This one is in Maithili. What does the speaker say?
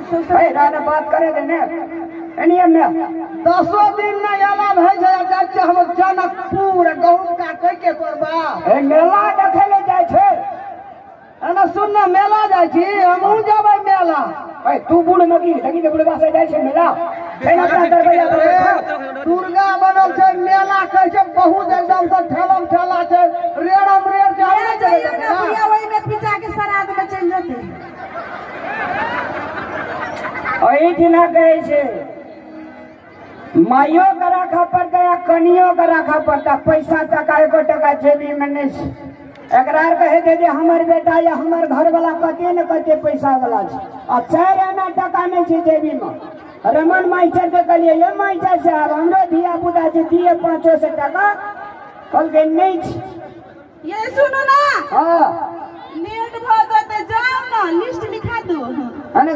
ए राना बात करे दे ने एनिए ने दसो दिन नहि एला भए छै, जाइ छियै हम जनकपुर गहूम काटै के तोर बाप। ए मेला देखै ले जाइ छै। एना सुन ने, मेला जाइ छी, हमहूँ जेबै मेला। ए तू बूढ़ मगी देखी ने, बुढ़वा से जाइ छै मेला छै ने अपना दरबैया पर बैठल। दुर्गा बनल छै, मेला कहै छै, बहुत एकदम से ठेलम ठेला छै, रेड़म रेड़ छै। हम ले नहि जेबै जइयौ ने देखै लए। बुढ़िया, ओहिमे पिचा के श्राद्ध में चलि जेतै। एहिठिना कहै छै माइयो के राखऽ पड़तै आ कनियो के राखऽ पड़तै। पैसा टका एको टका जेबी में नहि छै। एकरा आर कहै छै जे हमर बेटा या हमर घरवाला कते ने कते पैसा वाला छै, आ 4 आना टका नहि छै जेबी में। रमन मास्टर के कहलियै, ये मास्टर साहब, हमरो धिया पुता छै, दिए 500 टका। कहलकै नहि छै। ये सुनू ना, हँ, लेट भऽ जेतै, जाउ ने, लिस्ट लिखा दू। अने।